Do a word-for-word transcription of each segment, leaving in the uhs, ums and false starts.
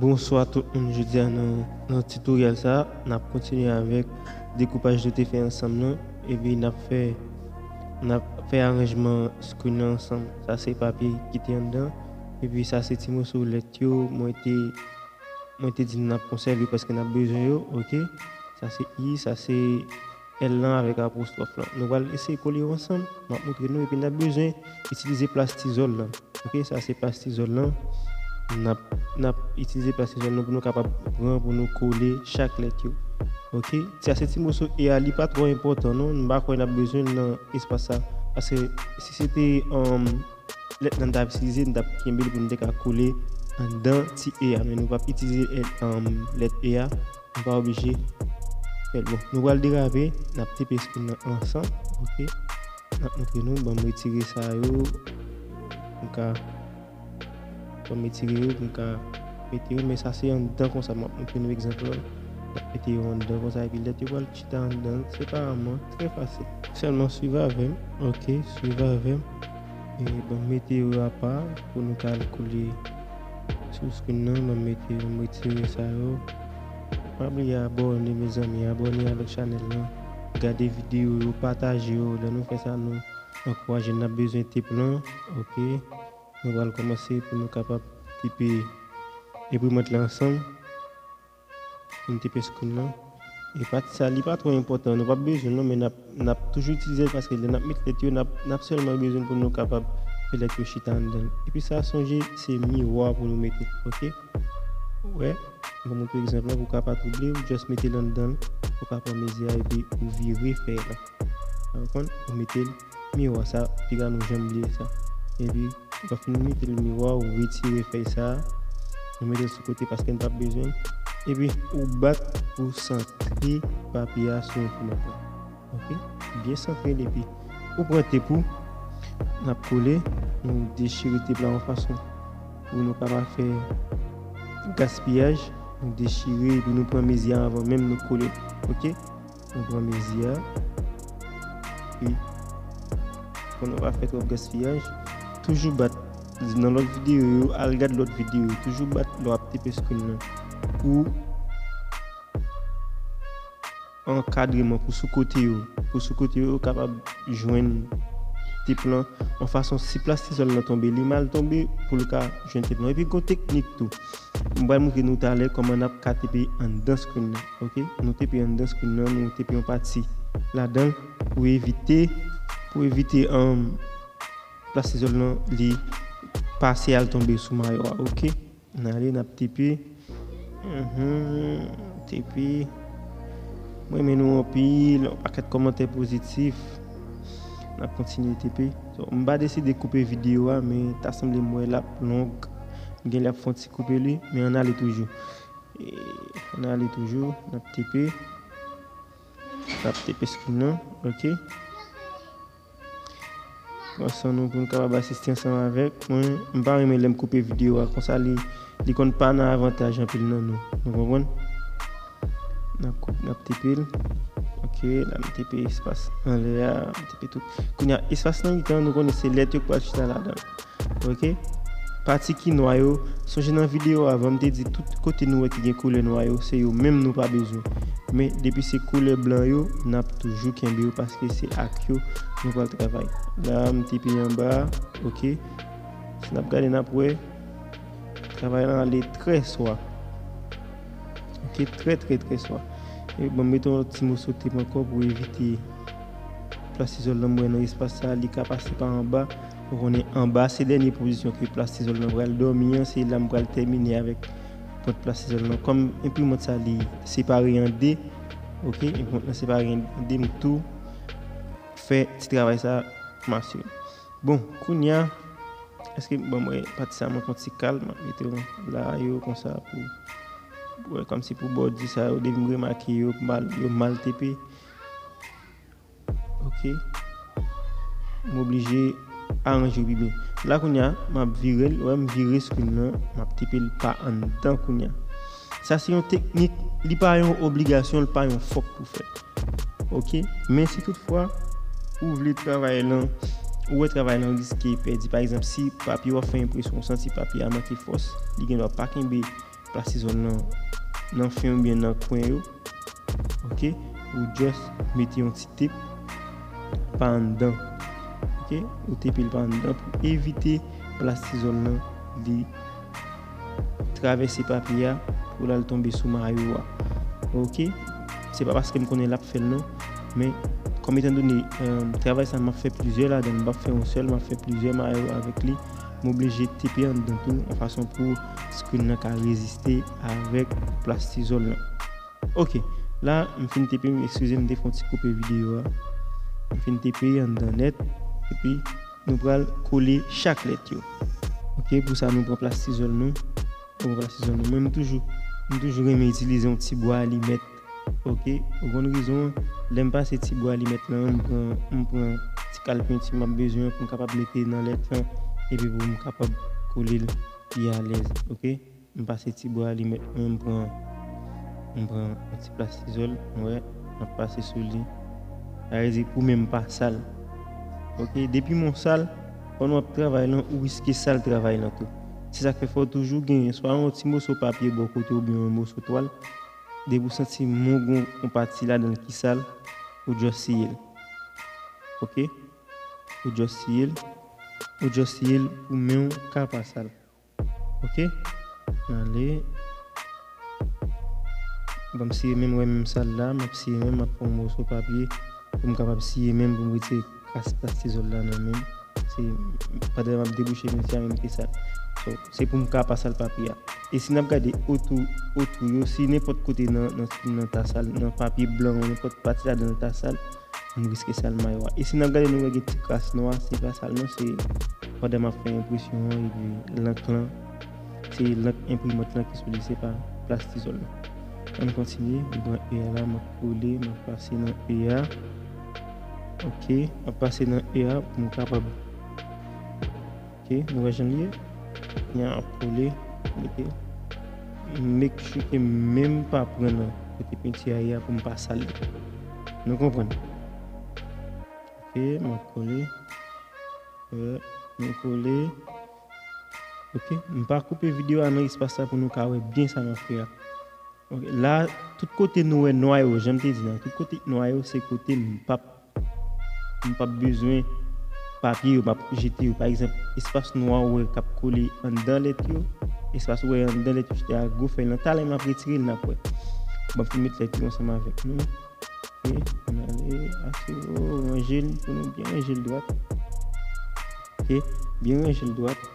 Bonswa tout moun, jodi a nan, nan tutorial sa, n ap kontinye avèk dekoupaj nou te fè ansanm nan, epi n ap fè, n ap fè aranjman screen nan ansanm. Sa se papye ki te anndan, epi sa se ti moso lèt yo, mwen te, mwen te di n ap konsève paske n ap bezwen yo, ok? Sa se i, sa se L lan avèk apostwòf lan. Nou pral eseye kole yo ansanm. M ap montre nou epi n ap bezwen itilize plastizòl lan. Ok, sa se plastizòl lan. N ap, n ap itilize plastizòl lan pou nou kapab pran, pou nou kole chak lèt yo. Ok, sa se ti moso e a, li pa twò enpòtan non. M pa kwè n ap bezwen l nan espas sa. Paske si se te, um, lèt lan n t ap itilize, n t ap kenbe l pou n te ka kole anndan ti e a. Men nou p ap itilize, um, lèt e a. Nou pa oblije fè l. Bon, nou pral derape, n ap tepe screen nan ansanm, ok? N ap montre nou, ban m retire sa yo, m ka, ban m retire yo, m ka mete yo, men sa se anndan konsa, m ap montre nou egzanp lan. N ap mete yo anndan konsa, epi lèt yo pral chita anndan, separeman, trè fasil. Sèlman swiv avè m, ok? Swiv avè m. E ban m mete yo apa pou nou ka al kole sou screen nan. Ban m mete yo, m retire sa yo. Pa bliye abòne, mezanmi, abòne avèk chanèl lan. Gade videyo yo, pataje yo. Lè nou fè sa, nou ankouraje. N ap bezwen tep lan, ok? Nou pral kòmanse pou nou kapab tepe enprimant lan ansanm. Pou n tepe screen lan. E pati sa, li pa twò enpòtan. Nou p ap bezwen l non, men n ap, n ap toujou itilize l paske lè n ap met lèt yo, n ap, n ap sèlman bezwen l pou nou kapab fè lèt yo chita anndan l. Epi sa, sonje, se miwa pou nou mete, ok? Ou wè, mwen montre egzanp lan pou w ka pa twouble, ou just mete l anndan l, ou ka pran mezi a epi ou vire fèy lan. Ou konprann? Ou mete l miwa, sa piga nou janm bliye sa. Epi, lè w fin mete l miwa, ou retire fèy sa a, ou mete l sou kote paske n p ap bezwen l. Epi, ou bat pou santre papye a sou enprimant lan. Ok? Byen santre l epi ou pran tep ou, n ap kole, nou dechire tep la yon fason pou nou kapab fè gaspiyaj, nou dechire epi nou pran mezi a anvan menm nou kole l. Ok? Nou pran mezi a. Epi, pou nou pa fè twòp gaspiyaj, toujou bat. Nan lòt videyo yo, al gad lòt videyo yo. Toujou bat lè w ap tepe screen nan. Pou ankadreman, pou sou kote yo. Pou sou kote yo kapab jwenn tep lan. Yon fason, si plastizòl lan tonbe, li mal tonbe pou l ka jwenn tep lan. Epi, gon teknik tou. M pral montre nou talè kòman n ap ka tepe anndan screen nan, ok? Nou tepe anndan screen nan, nou tepe yon pati ladan l pou evite, pou evite, um, plastizòl lan li pase al tonbe sou mayo a, ok? N ale, n ap tepe. Mhm, tepe. Mwen renmen nou anpil, yon pakèt kòmantè pozitif. N ap kontinye tepe. So, m pa deside koupe videyo a, men ta sanble m wè l ap long. M gen lè ap fè yon ti koupe li, men ann ale toujou. E, ann ale toujou, n ap tepe. N ap tepe screen nan, ok. Pran san nou pou nou kapab asiste ansanm avèk mwen. M pa renmen lè m koupe videyo a konsa, li, li konn pa nan avantaj anpil nan nou. Nou konprann? N ap koup-, n ap tepe l. Ok, la m tepe espas anlè a, m tepe tout. Kounye a, espas nan mitan, nou konnen se lèt yo k pral chita ladan l. Ok? Pati ki nwa yo, sonje nan videyo avan, m te di tout kote nou wè ki gen koulè nwa yo, se yo menm nou pa bezwen. Men, depi se koulè blan yo, n ap toujou kenbe yo paske se ak yo nou pral travay. La, m tepe anba, ok? Si n ap gade, n ap wè, travay lan ale trè swa. Ok, trè, trè, trè swa. E bon, m mete yon lòt ti moso tep ankò pou evite plastizòl lan m wè nan espas sa, li ka pase pa anba. Ou konnen anba se dènye pozisyon ke plastizòl lan pral dòmi an, se la m pral tèmine avèk pwent plastizòl lan. Kòm enprimant sa li separe an de, ok, enprimant lan separe an de, m tou fè ti travay sa pou m asire m. Bon, kounye a, èske, bon, mwen, pati sa, mwen pran ti kal, mwen mete yo la, yo, konsa, pou, wè, kòmsi pou bòdi sa yo, depi m remake yo mal, yo mal tepe. Ok. M oblije aranje yo pi byen. La, kounye a, m ap vire l, wè, m vire screen nan, m ap tepe l pa anndan kounye a. Sa se yon teknik, li pa yon obligasyon, li pa yon fòk pou fè. Ok? Men si toutfwa, ou vle travay lan, ou wè travay lan riske pèdi. Pa egzanp, si papye w ap fè enpresyon, ou santi papye a manke fòs, li gen dwa pa kenbe plastizòl nan nan fen oubyen nan kwen yo. Ok, ou just mete yon ti tep pa anndan. Ok, ou tepe l pa anndan pou evite plastizòl nan li travèse papye a pou l al tonbe sou mayo a. Ok, se pa paske m konnen l ap fè l non, men kòm etan done travay sa m ap fè plizyè ladan l, m p ap fè yon sèl, m ap fè plizyè mayo avèk li, m oblije tepe anndan tou yon fason pou screen nan ka reziste avèk plastizòl nan. Ok, la m fin tepe, eskize m te fè yon ti koupe videyo a. M fin tepe anndan nèt, epi nou pral kole chak lèt yo. Ok, pou sa nou pran plastizòl nou. Nou pran plastizòl nou. Mwen m toujou m toujou renmen itilize yon ti bwa alimèt. Ok, ou konn rezon an, lè m pase ti bwa alimèt lan, m pran m pran ti kal penti m ap bezwen an pou m kapab mete nan lèt lan, epi pou m kapab kole l pi alèz. Ok. M pase ti bwa alimèt mwen, m pran m pran yon ti plastizòl, m wè, m ap pase sou li. Sa vle di pou men m pa sal. Ok, depi men w sal, pandan w ap travay lan, ou riske sal travay lan tou. Se sa k fè fò w toujou genyen swa yon ti moso papye bò kote w oubyen yon moso twal. Depi w santi men w gen yon pati ladan l ki sal, ou just siye l. Ok, ou just siye l. Ou just siye l pou men w ka pa sal. Ok, ale. Ban m siye men m, wè men m sal la, m ap siye men m, m ap pran yon moso papye pou m kapab siye men m pou m retire kras plastizòl la nan men m. Se pandan m ap debouche men m, se a menm ki sal. So, se pou m ka pa sal papye a. E si n ap gade otou otou yo, si nenpòt kote nan nan nan ta sal, nan papye blan an, nenpòt pati ladan l ta sal, m riske sal mayo a. E si n ap gade nou wè gen ti kras nwa, se pa sal non, se pandan m ap fè enpresyon an epi lank lan, se lank enprimant lan ki sou li, se pa plastizòl non. Ann kontinye, m pran E a la, m ap kole, m ap pase nan E a. Ok, m ap pase nan E a pou m kapab Ok, nou wè jan l ye. Kounye a m ap kole, mete. Make sure ke men m pa pran nan kote penti a ye a pou m pa sal li. Nou konprann? Ok, m ap kole. Wè, nou kole. Ok, m pa koupe videyo a nan espas sa pou nou ka wè byen sa m ap fè a. Ok, la, tout kote nou wè nwa yo, jan m te di la, tout kote nwa yo, se kote m p ap, m p ap bezwen papye yo, m ap jete yo. Pa egzanp, espas nwa ou wè k ap kole anndan lèt yo, espas ou wè anndan lèt yo, chita a gwo fèy lan. Talè m ap retire l, n ap wè. Bon, m fin met lèt yo ansanm avèk nou. Ok, ann ale, asire w ranje l pou nou byen ranje l dwat. Ok, byen ranje l dwat.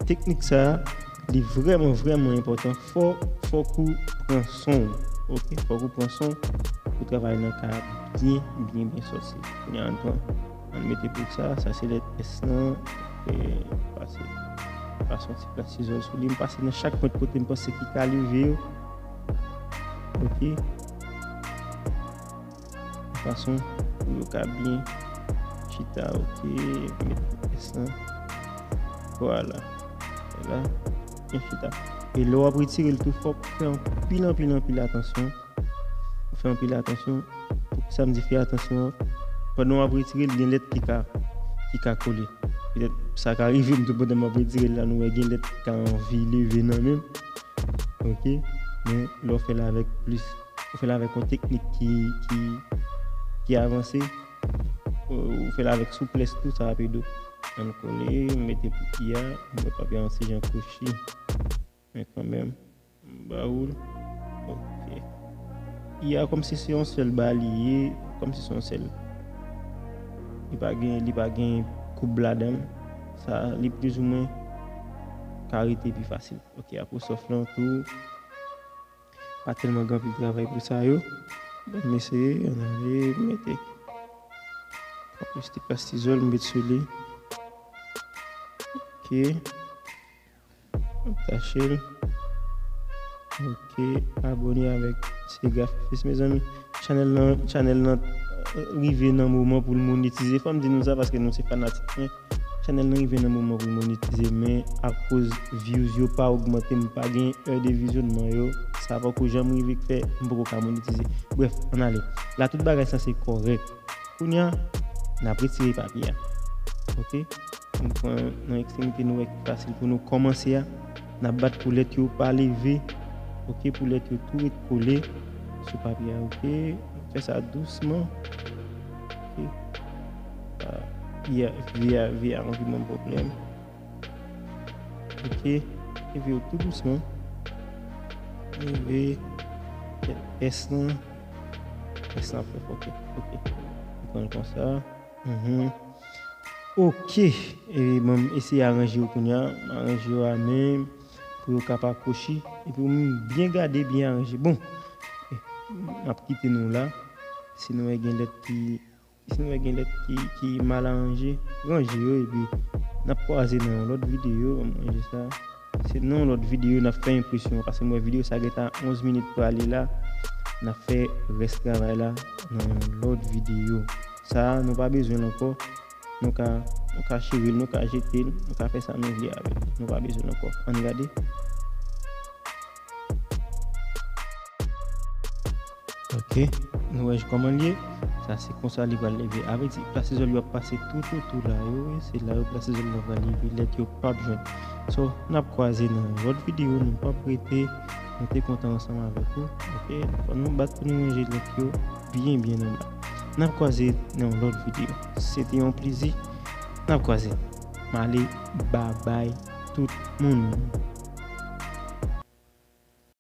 Teknik sa a, li vrèman, vrèman enpòtan. Fò, fòk ou pran son w. Ok, fòk ou pran son w pou travay lan ka byen, byen, byen sòti. Kounye a, ann pran, ann mete pou sa. Sa se lèt S lan. E, pase, pase yon ti plat sizòy sou li. M pase nan chak pwent kote m panse ki ka leve yo. Ok. Yon fason pou yo ka byen chita, ok, met pès lan. Vwala. Vwala. Byen chita. E lè w ap retire l tou, fòk ou fè anpil, anpil, anpil atansyon. Ou fè anpil atansyon. Poukisa m di fè atansyon an? Pandan w ap retire l, gen lèt ki ka, ki ka kole. Petèt sa ka rive m tou pandan m ap retire l la, nou wè gen lèt ki ka anvi leve nan men m. Ok? Men lè w fè l avèk plis, ou fè l avèk yon teknik ki, ki, ki avanse, ou fè l avèk souplès tou, sa ap ede w. Ann kole, m mete pou I A, m wè papye a yon ti jan kwochi. Men kanmenm, m ba ou l. Ok. I A kòmsi se yon sèl ba li ye, kòmsi se yon sèl. Li pa gen, li pa gen koub ladan l. Sa, li plizoumwen ka rete pi fasil. Ok, Apostròf lan tou. Pa tèlman gen anpil travay pou sa yo. Bon, m eseye, ann ale, m mete. Pran plis ti pastizòl, m met sou li. Ok. M tache l. Ok, abone avèk Sega Fifis, mezanmi. Chanèl lan, chanèl lan, euh, rive nan moman pou l monetize. Fò m di nou sa paske nou se fanatik mwen. Chanèl lan rive nan moman pou l monetize, men akoz views yo pa ogmante, m pa gen è de vizyonman yo, sa poko janm rive k fè m poko ka monetize. Brèf, ann ale. La tout bagay sanse kòrèk. Kounye a, n ap retire papye a. Ok? Nou pran nan ekstremite nou wè ki fasil pou nou kòmanse a. N ap bat pou lèt yo pa leve. Ok, pou lèt yo tou ret kole sou papye a, ok. Fè sa dousman. Ok. Ah, vi a, vi a, vi a anvi ban m pwoblèm. Ok. Leve yo tou dousman. Leve. S lan. S lan ap fè fòte. Ok. Ou pran l konsa. Mhm. Ok. E ban m eseye aranje yo kounye a. M aranje yo a men pou yo ka pa kwochi. Epi m byen gade, byen aranje. Bon. M ap kite nou la. Si nou wè gen lèt ki, si nou wè gen lèt ki, ki mal aranje, ranje yo epi n ap kwaze nan yon lòt videyo. M ranje sa. Se nan yon lòt videyo n ap fè enpresyon, paske m wè videyo sa gentan onz minit prale la. N ap fè rès travay la nan yon lòt videyo. Sa a, nou pa bezwen l ankò. Nou ka, nou ka chire l, nou ka jete l, nou ka fè sa nou vle avè l. Nou pa bezwen l ankò. Ann gade. Ok, nou wè kòman l ye. Sa se konsa li pral leve. Avè di plas izòl yo ap pase tout otou la yo. Se la yo plas izòl la pral leve. Lèt yo p ap jwenn. So, n ap kwaze nan yon lòt videyo. Nou p ap rete. Nou te kontan ansanm avèk ou. Ok, fò nou bat pou nou ranje lèt yo byen, byen anba. N ap kwaze nan yon lòt videyo. Se te yon plezi. N ap kwaze. M ale, babay tout moun.